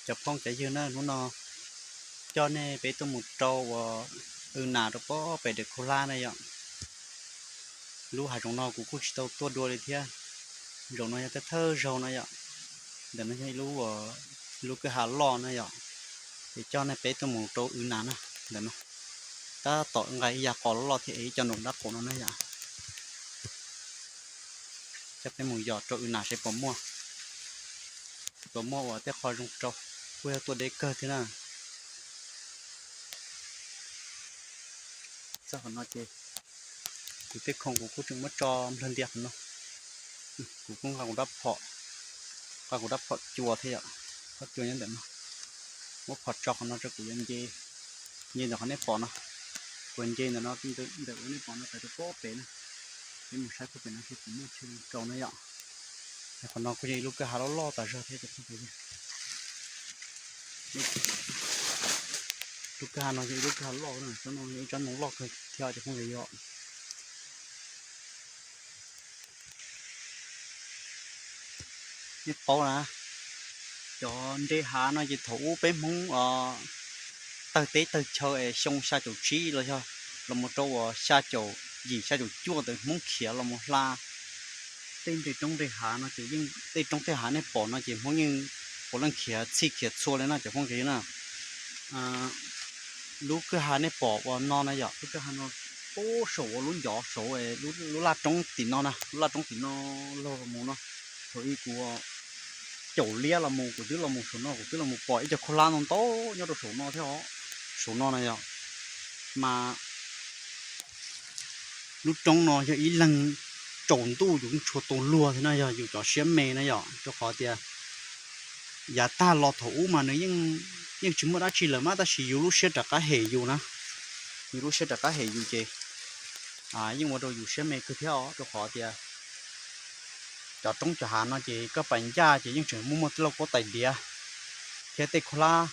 Cov phooj cov ywg na, hnub no coj nej peb tuaj mus rau uas w nas rau pob pem dawm Khub Hlab na yom. Lub hav zoov no kuv kuj tsis tau tuaj dua li thiab. Zaum no yog thawj thawj zaug no yom. Ntawm no yog ib lub, lub kwj ha loj na yom. Ces coj nej peb tuaj mus rau w nas na. Ntawm no tab tom nqa ib yam qos loj loj thiab es ib co num dab qaum no na yom. Coj peb mus yos rau w nas seb puas muaj, puas muaj uas tej qho zoo rau, kuj yog tuaj deb kawg thiab na. Txog qhov no ces kuv tej khoom kuv kuj tseem muab tso nplawg ntias qhov no. Kuv kuj nqa kuv rab phom, nqa kuv rab phom cua thiab yom, rab cua nyob ntawm no. Muab phom tso qhov no rau kuv yuav nce, nce ntawm qhov nej pom no. Kuv nce ntawm no, ntawm uas nej pom no pem rau pob pem na. Peb mus saib pob pem no seb puas muaj chaw rau na yom. Qhov no kuj yog ib lub kwj ha loj loj tas zog thiab cov phooj ywg. Lub kwj ha no yog ib lub kwj ha loj na, tsob no yog ib tsob ntoo loj kawg thiab cov phooj ywg. Nej paub na, cov nres hav no ces thaum ub peb Hmoob tawg teb tawg chaw es xyoo xya caum tsib los yog los mus rau uas xya caum yim xya caum cuaj ntawd Hmoob khiav los mus hla tej nres roob nres hav no ces yeej tej roob tej hav nej pom no ces Hmoob yeej puav leej khiav txhij khiav txhua li no cov phooj ywg na. Lub kwj ha nej pom uas no na yom, lub kwj ha no, ub, saum uas lub ncov saud, lub laj roob tim no na, lub laj roob tim no los mus no, thaum ub kuv caum liab los mus kuv twb los mus saum no, kuv twb los mus pom ib co Khub Hlab ntau ntau nyob rau saum no thiab os. Saum no na yom, mas lub roob no yog ib leeg tsaus ntuj yus tshua tau luag thiab no yog yus cov siab me na yom, rau qhov tias yav tag los thaum ub mas nws yeej tsis muaj dab tsi lawm mas tab sis yus lub siab rov qab hem yus na, yus lub siab rov qab hem yus ces yeej ua rau yus siab me kawg thiab os, rau qhov tias cov roob cov hav no ces koj pais ncaj ces yeej tseem muaj muaj tej lauj kaub tais diav thiab tej Khub Hlab,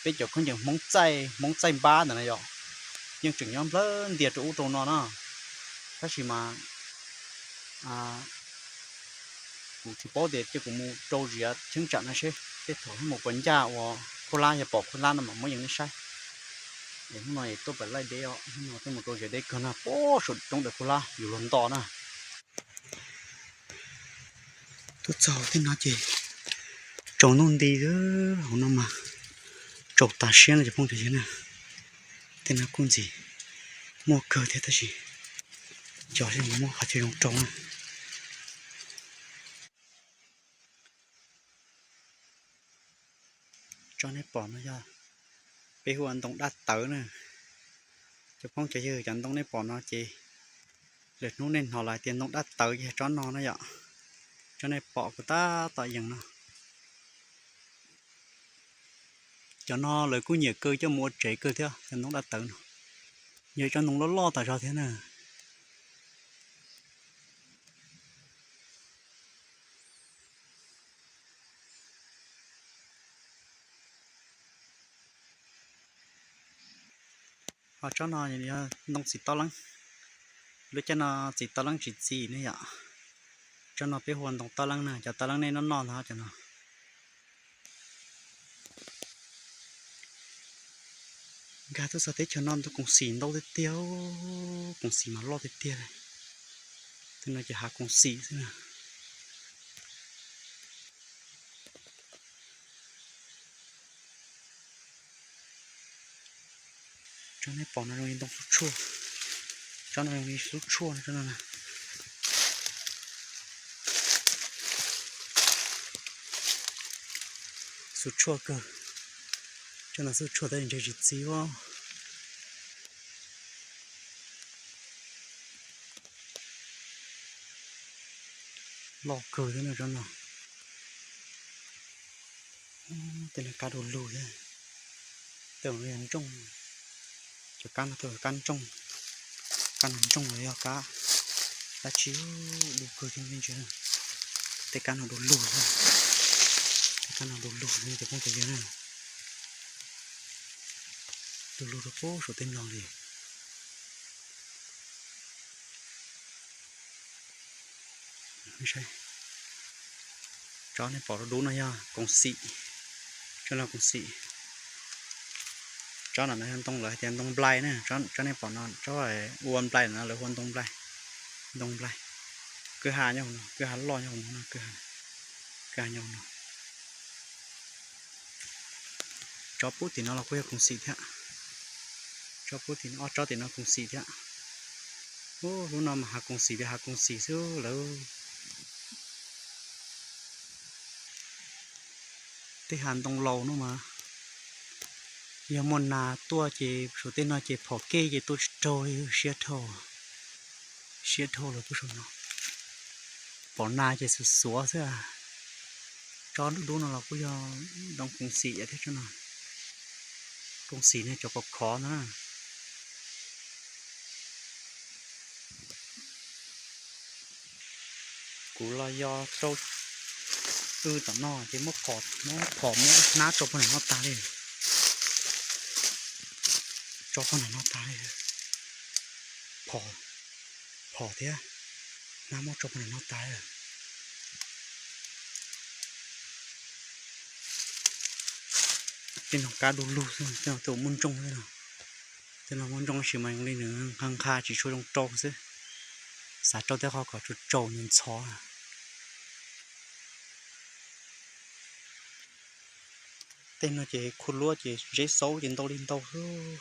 peb cov khaub ncaws Hmoob txaij, Hmoob txaij npab ntawd na yom, yeej tseem nyob nplawg ntias rau ub rau no na. Tab sis mas kuv tsis paub tias cia kuv mus rau ziav cheeb tsam no seb tej thaum mus puas ncaj uas Khub Hlab, yog pom Khub Hlab no mam muab yees nej saib. Es hnub no es tuaj pem laij deb os, hnub no tuaj mus rau ziav deb kawg no, puag saum roob dawm Khub Hlab yus luag nto na. Tuaj txog tej no ces tsaus ntuj nti, hauv no mas tsaus tas siab no cov phooj ywg na. Tej no kuj ntxim muaj kawg thiab tab sis cov xyov muaj qhov chaw zoo rau na. Tsob nej pom no yog peb hu ua ntoo dab tawv na. Cov phooj cov ywg, cov ntoo nej pom no ces lwm hnub nej hnov lawv tias ntoo dab tawv ces yog tsob no na yom. Tsob nej pom kuv tab tom yees no, cov no lawv kuj nyiam kawg coj mus ua tsev kawg thiab, cov ntoo dab tawv no. Yog ib tsob ntoo loj loj tas zog thiab na. Ho tsob no yog ntoo txiv tau leeb, lub caij no txiv tau leeb tsis txi ne yom. Tsob no peb hu ua ntoo tau leeb na, cov tau leeb nej noj noj ntag cov no. Nkag tuaj txog teb chaws no ntoo koom xim ntau tiag tiag, koom xim mas loj tiag tiag li. Tej no ces hav koom xim xwb na. Tsob nej pom no zoo li ntoo xub tshuaj, tsob no zoo li xub tshuaj no, tsob no na. Xub tshuaj kawg, tsob no xub tshuaj tab sis ntshe tsis txi os. Loj kawg thiab no tsob no. Tej no kab du lug thiab. Tej no yog ntsooj, cov kab no tej kab ntsooj, kab no ntsooj los yog kab dab tsi, du kawg thiab me ntsis. Tej kab no du lug thiab, tej kab no du lug thiab cov phooj cov ywg na. Du lug rau pem saum tej no li. Tsob nej pom dub dub no yog koom xim, Tsob no koos xim. Tsob no yog ntoo, lawv hais tias ntoo nplai na, tsob nej pom no, tsob ua nplai no lawv hu ua ntoo nplai. Ntoo nplai. Kwj ha nyob hauv no, kwj ha loj nyob hauv no, kwj ha nyob hauv no. Tsob pub tim no los kuj yog koos xim thiab. Tsob pub tim no, ob tsob tim no koos xim thiab. Ub, lub no mas hav koos xim tias hav koos xim xwb lawm. Tej hav ntoo laus no mas yog muaj nas tuaj ces saum tej no ces phom kej ces tuaj tsis raug li, siab dhau. Siab dhau lawm, pub saum no. Pom nas ces xuav xuav xwb. Tsob dub dub no los kuj yog ntoo koos xim thiab, tsob no. Koos xim ne, cov khov khov no na. Kuv los yog rau wb tom no ces muab phom, muab phom muab hnab tso pog nram no tas li. Tso pog nram no tas li. Phom, phom thiab hnab muab tso pog nram no tas li. Tej no kab du lug xwb, tej no twb muaj ntsooj xwb no. Tej no muaj ntsooj tab sis mas zoo li nws nqa nqa tsis tshua zoo rau xwb. Xav rau tej qhov kom tsaus tsaus nws ntxhov. Tej no ces khu luab ces zeb xaub ces ntau li ntau xwb.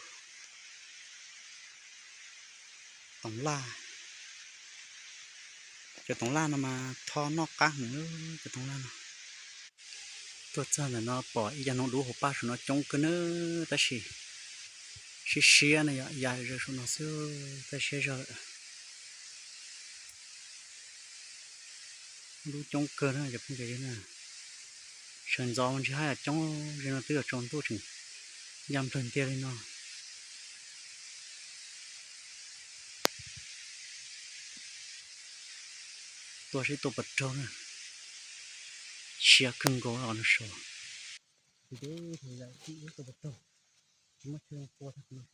Toov laj. Cov toov laj no mas tho noj qab heev, cov toov laj no. Tuaj txog ntawm no pom ib co noog dub hauv paj saum no coob kawg nawb, tab sis siab siab no yom, ya zog saum no xwb, tab siab zog lawm. Dub coob kawg na cov phooj ywg na. Sawv ntxov mas ntshe haj yam coob, ze no twb yuav tsaus ntuj tseem ya nplawg ntiag li no. Tua seb tua puas raug na. Siab kawg nkaus os nws saud. Tua puas raug, tsis muaj chaw tua tag no.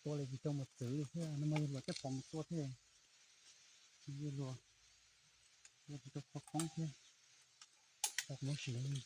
Tua li tsis tau mus txwv li thiab, no mas yog luag coj phom mus tua thiab. Yog luag tua tsis tau qhov qoob thiab. Tau muab sim li.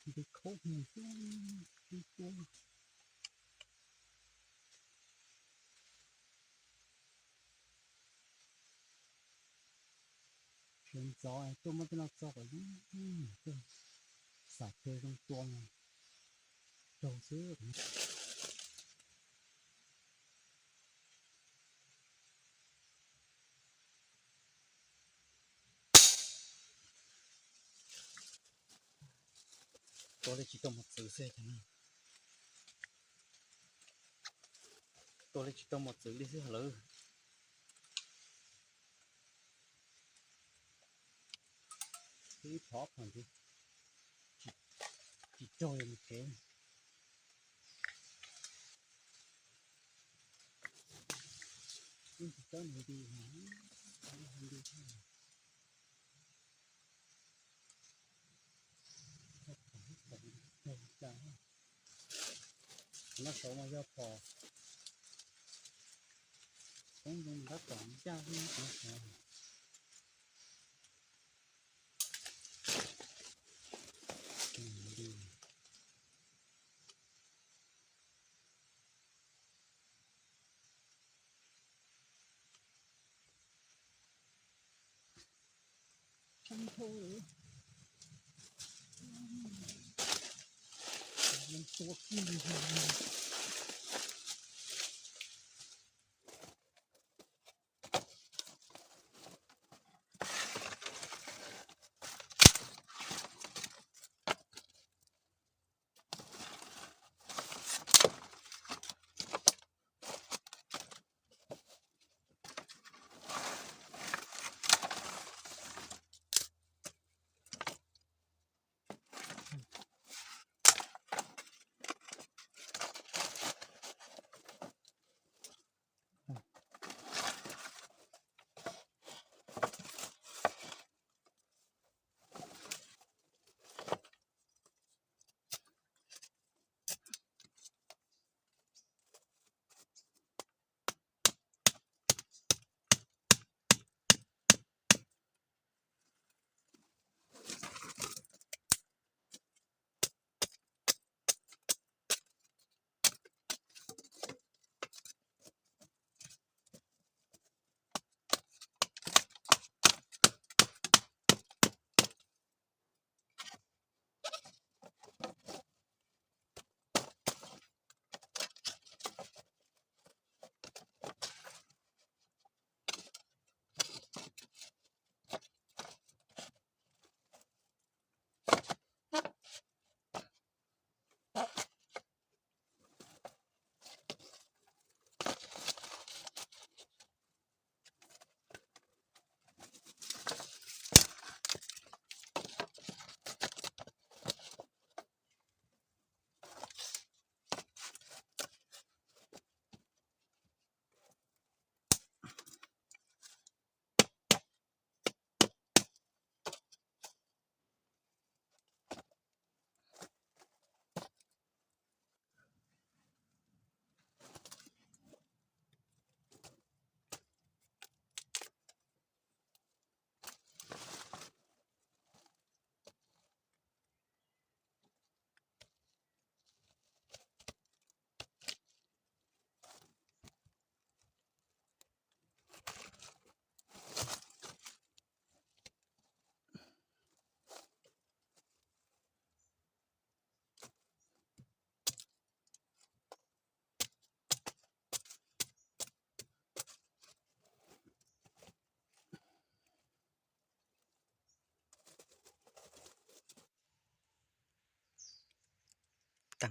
Nti khaub hwv xwb, tib tub. Sawv ntxov tuaj muab tej no txo kom zoo, tuaj xav chaw zoo tua mas raug xwb. Tua li tsis tau mus txwv xwb. Tua li tsis tau mus txwv li xwb lawm. Ib phom phom ntxiv, tsis raug li mus kev. Ib tsis tau nti, nti. Qhov no saud mas yog phom koob zoo tab tom ncaj xwb qhov no saud. Teem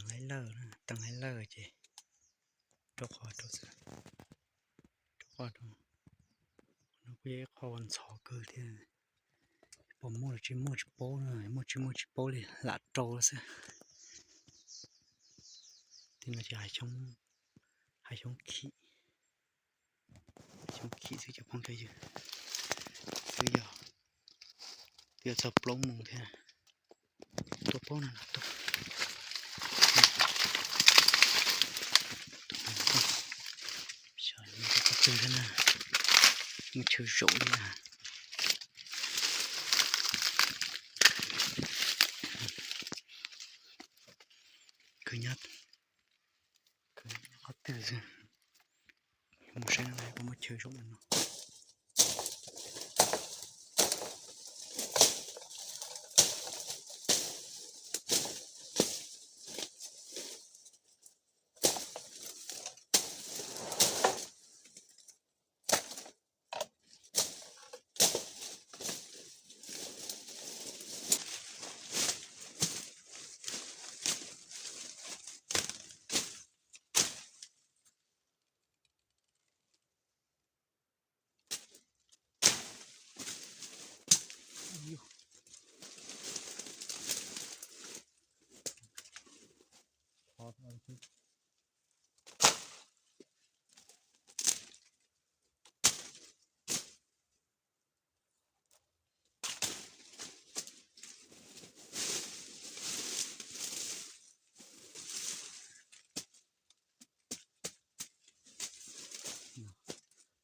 laib lawj, teem laib lawj ces rau qhov rau xwb, rau qhov rau no kuj yog ib qho uas ntxhov kawg thiab. Puas muaj los tsis muaj tsis paub na, muaj tsis muaj tsis paub li, lam rau xwb. Tej no ces hav xyoob khim, xyoob khim xwb cov phooj cov ywg, twb yog, twb yog txog plaub moos thiab. Tuaj paub no tuaj, xyov qhov twg thiab na, muaj chaw zaum li na. Kwv nyob, kwv nyob qhov twg xwb. Mus saib no puas muaj chaw zaum no.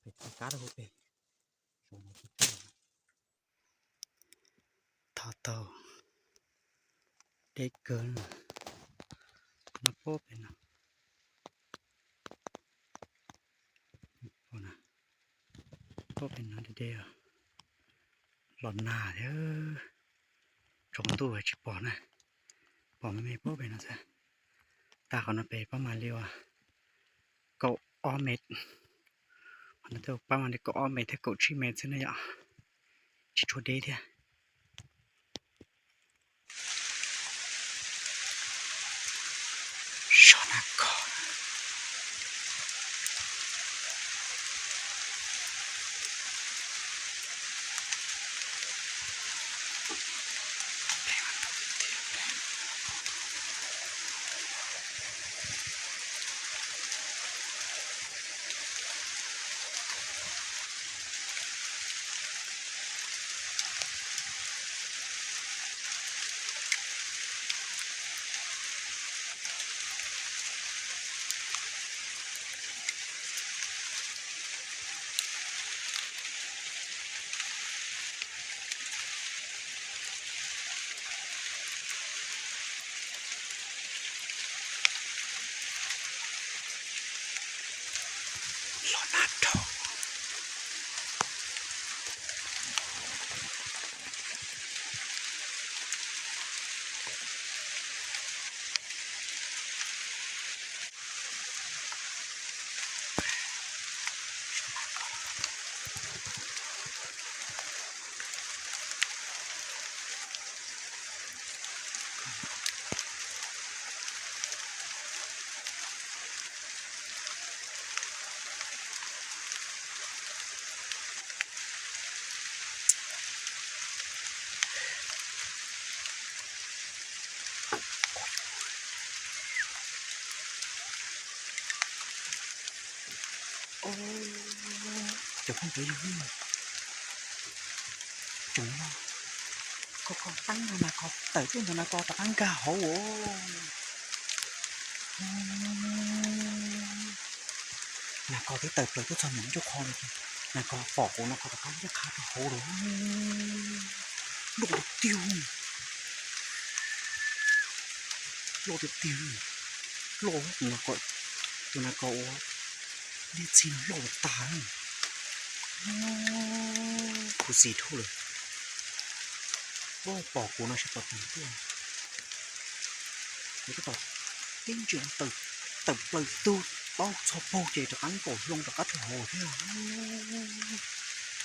Pem thaj kab rau pem. Thov tau deb kawg no, pob pem no, pob pem no deb deb, los nag thiab, tsaus ntuj tsis pom na, pom me me pob pem no xwb. Tag qhov no peb pab mam li ua kaum ob mev, qhov no pab mam li kaum ob mev thiab kaum tsib mev xwb na yom, tsis tshua deb thiab. Sov na koj. Los nag dhau. Cov phooj cov ywg, tsoom no, koj koj teeb no na, koj tawm tuaj ntawm no koj rov qab nkag hauv os. Nag koj twb tawm plaws tuaj txog ntawm ncauj qho no ces nag koj pom kuv no koj rov qab ncaj qha rau hauv lawm. Loj tiag tiag, loj tiag tiag, loj tus nag koj ua liab txhij no loj tas. Khuv xim dhau lawm. Pom kuv no sawv pom tus tuaj, kuv tab tom tib ntsia tawm plaws tug taub txhos paug ces rov qab nkaum hlo rov qab rau hauv thiab.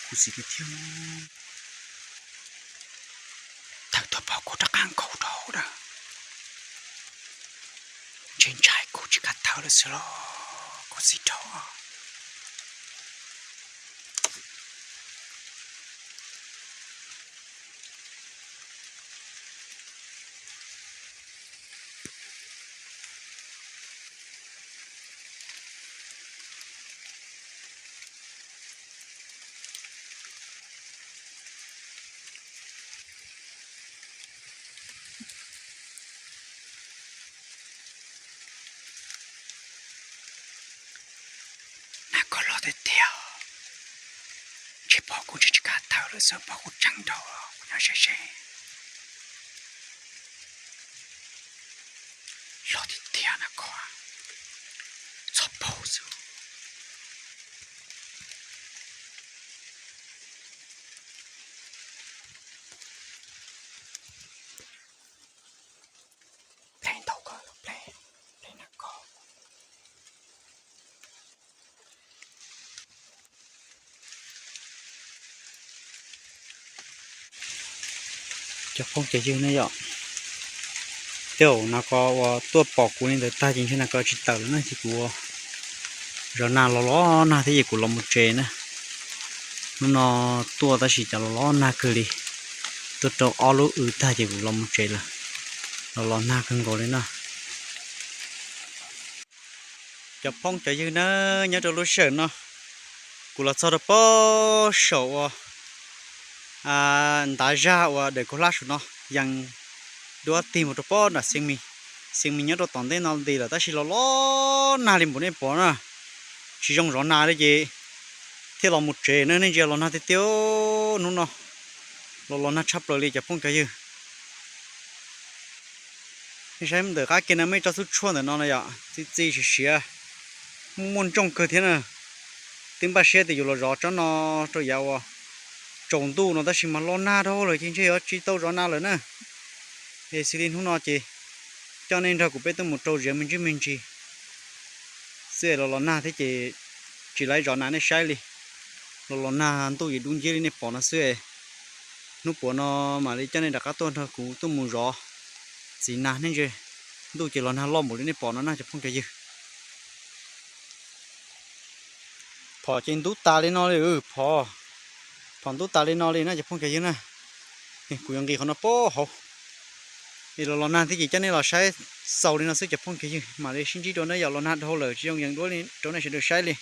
Khuv xim tiag thiab. Thaum tuaj pom kuv rov qab nkaum rau hauv na, ntshe ntshai kuv tsis kam thawb lawm xwb los kuv txiv rau. Nag koj loj tiag tiag, ntshe pom kuv tsis tsis kam thawb lawm xwb, pom kuv tseeb nraud kuv nyob ze ze. Loj tiag tiag nag koj, txhos paug xwb. Pleb ntau koj, pleb, pleb nag koj. Cov phooj cov ywg ne yom, tej zaum nag koj uas tuaj pom kuv li ntawd tag ces ntshe nag koj tsis tawm lawm na ces kuv zov nag los los nag thiab ces kuv los mus tsev na. Hnub no tuaj tab sis cas los los nag kawg li, tuaj rau ob lub w tag ces kuv los mus tsev lawm, los los nag kawg nkaus li na. Cov phooj cov ywg na, nyob rau lub sij hawm no kuv los txog rau pob saum uas ntav zaj uas daim kaub hlab saum no, yees duab tig mus rau pob nram Xiav Mis. Xiav Mis nyob rau tom ntej no nti lawm tab sis los los nag li npaum nej pom na, tsis zoo zov nag li ces thiaj los mus tsev na, nej ntsia los nag tiag tiag hnub no, los los nag tshaj plaws li cov phooj cov ywg. Nej saib ntawm qab kiag no muaj ib tsob xub tshuaj ntawm no na yom, txi txi siav siav, muaj muaj ntsooj kawg thiab na. Twb npaj siab tias yuav los zov tsob no rau yav uas tsaus ntuj no tab sis mas los nag dhau lawm ces ntshe yuav tsis tau zov nag lawm na. Es xws li hnub no ces Coj nej nrog kuv peb tuaj mus rau ziav me ntsis me ntsis xwb es los los nag thiab ces tsis laiv zov na nej saib li. Los los nag ntuj ces dub nciab li nej pom no xwb es. Hnub puav no mam li coj nej rov qab tuaj nrog kuv tuaj mus zov txiv nag nej ntsia. Ntuj ces los nag loj npaum li nej pom no na cov phooj cov ywg. Phom ces ntub tas li no li, phom, phom ntub tas li no li na cov phooj cov ywg na. Kuv yuav nqis qhov no pab hauv. Es los los nag thiab ces coj nej los saib xaus li no xwb cov phooj cov ywg, mam li sib ntsib dua na yom, los nag dhau lawm tsis zoo yees duab rau nej sawv daws saib li.